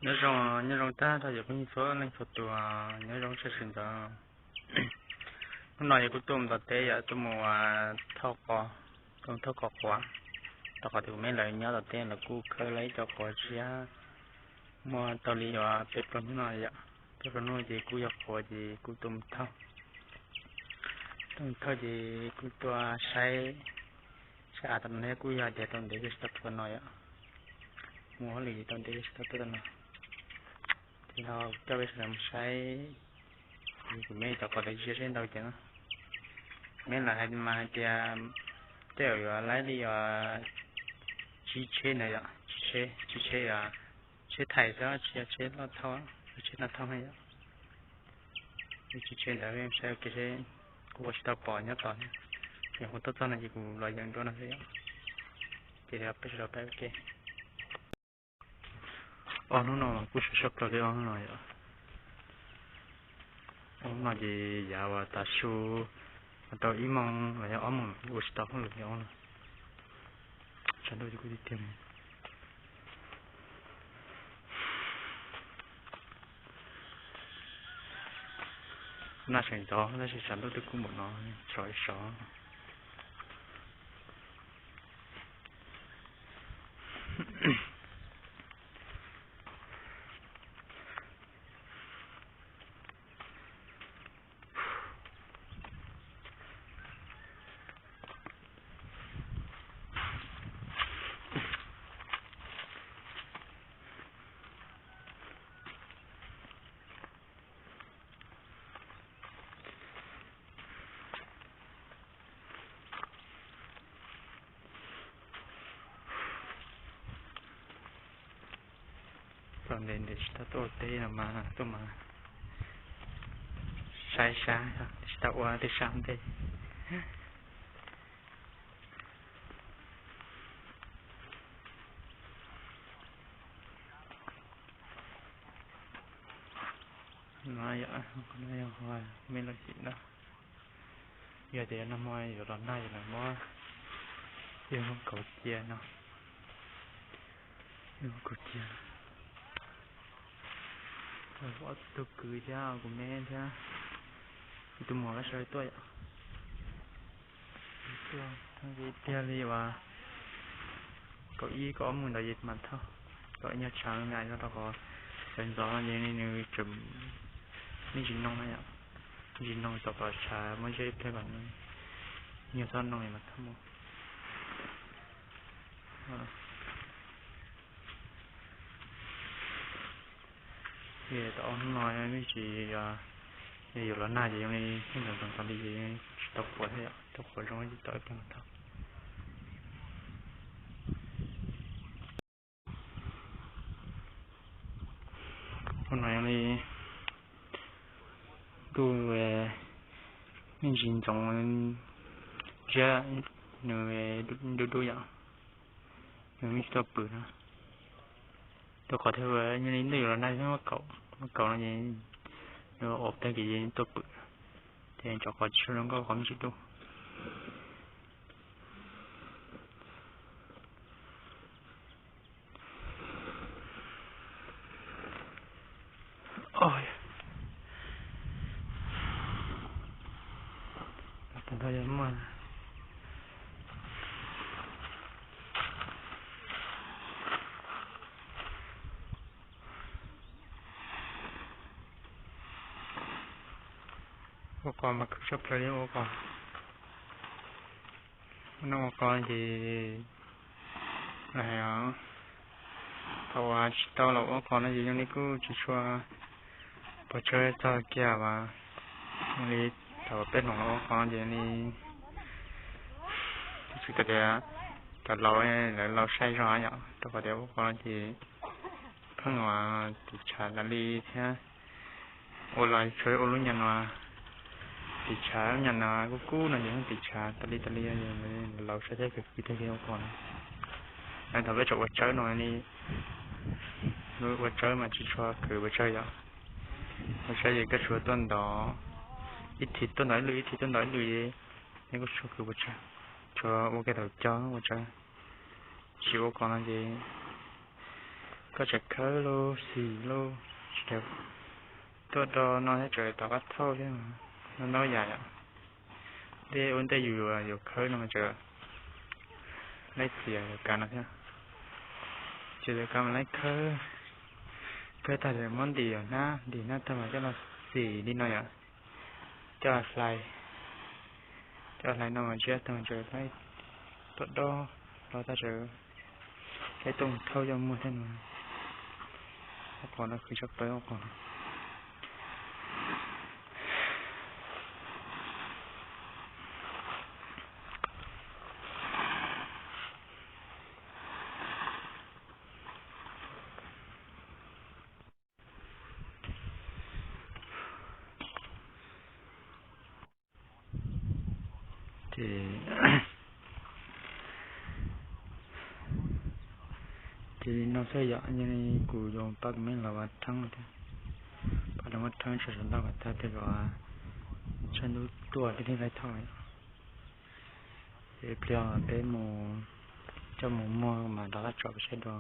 Nyob zoo, nyob zoo tag nrho cov phooj ywg txhua leej txhua tus, nyob zoo tshwm sim ntawd. Hnub no yog kuv tuaj mus tom teb yom, tuaj mus thauj qos, tuaj mus thauj qos quav. Rau qhov tias kuv me lawv nyob tom teb lawv kuj khawb lawv ib co quav tshiab muaj tau li uas peb plaub hnub no yom. Peb plaub hnub ces kuj yog quav ces kuj tuaj mus thauj. Tuaj mus thauj ces kuj tuaj saib, saib av tom no thiab, kuj yog tias tau ntev kawg tsis tau tuaj tom no yom. Mus hauj lwm ces tau ntev kawg tsis tau tuaj tom no. Ces ho coj peb sawv daws mus saib, kuv me cov quav lawv ziab seb ntau cas na. Me lawv hais mas hais tias tej zaum yuav laib li uas tsib tsheb ntawd yom, tsib tsheb, tsib tsheb, tsheb thais xwb tsis yog tsheb loj thauj, tsheb loj thauj na yom. Tsib tsheb ntawd saib ua ke seb, kuv ua tsis tau pom nyob tod thiab. Yog kuv tuaj txog no ces kuv los yeem dua no xwb yom. Ces peb sawv daws pab ua ke. Ob hnub no mas kuj sov sab plaws li ob hnub no yom. Ob hnub no ces yav uas tav su tau ib moos los yog ob moos kuj ua tsis tau hauj lwm li ob no. Tshav ntuj ces kuj tiag tiag li. Naj tseem ntxov tab sis tshav ntuj twb kub npaum no, tso ib sov. Txom nyem ntev tsis tau tuaj ua teb no mas tuaj mas saib sab, tsis tau ua tej sab ntej. No yog, no yog me laj xim no. Yog tias nag hmo yuav los nag ces lawv muab yog kaum cia no. Yog kaum cia. Ob tug kwv thiab kuv me thiab tus muam lawv sawv daws tuaj yom. Tuaj tiag li uas kaum ib kaum ob mus ntawd ces mam thauj. Kaum ib nyuag tshav me no rau qhov sawv ntxov no ces nws tseem me ntsis noo na yom. Me ntsis noo tom qhov tshav muab zeb ib pliag kom nws nyuag txhob noo mam thauj mus. Ces tau ob hnub no me ntsis, yog yuav los nag ces zoo li ntxoov ntxoov li ces tsis tau qhuav thiab yom, tau qhuav zoo ces tau ib pliag mam thauj. Hnub no yog li ntuj me ntsis ntxoov ziab, nws dub dub yom, nws me tsis tuaj pwm na. Rau qhov thiaj yog li ntuj yuav los nag muab kaum, muab kaum no ces yuav ua tag kis tuaj pwm, ces rau qhov tsis zoo nkauj qhov me ntsis dub. Ua qos mas khwv tshaj plaws li ua qos. Ua no ua qos ces hais thaum uas tsis tau los ua qos no ces zoo li kuj tsis tshua pov tsawg txog kiag as, zoo li thaum peb hloov los ua qos no ces li txhais tau tias cov laus, lawv laus saib zog yom, rau qhov tias ua qos no ces pheej uas tiv tshav tas li thiab. Ua los tsuas ua lub nyuag no, tiv tshav lub nyuag no kub kub no ces pheej tiv tshav tas li tas li, laus saib thiab kawg kiag thiaj li ua qos no. Thaum peb tseem ua tsawb no li, ua tsawb mas tsis tshua khwv pes tsawg yom. Ua tsawb ces koj tsuas tuaj ntov, ib thim tuaj ntov ib lwm, ib thim tuaj ntov ib lwm, neb kuj tsis tshua khwv pes tsawg, tsuas ua kiag thaum cog ua tsawb. Tsis ua qos no ces Koj tseem khawb lauj, xim lauj, tsis tas tuaj do no thiab tseem tom qab thauj thiab, no no yam yom. Tej ua ntej yus yuav khawb no mas tseem laib xim kav no thiab. Ces lawv kav mas laib khawb, khawb tag lawm muab ntim hnab, ntim hnab tag mas coj los xim li no yom, coj hlais, coj hlais no mas ntsia tag mas tseem laib tuaj dob los tag tseem laib tuaj mus thauj coj muag thiab no. Ob qhov no khwv tshaj plaws ob qhov. Ces, ces li no xwb yom, yog li kuv yuav pab kuv me los ua theeb thiab, pab los ua theeb tso saum ntau kom tag tej zaum tshav ntuj tuaj thiaj li laib thauj. Ces pliag peb mus coj mus muag mas rov qab tsom peb saib dua.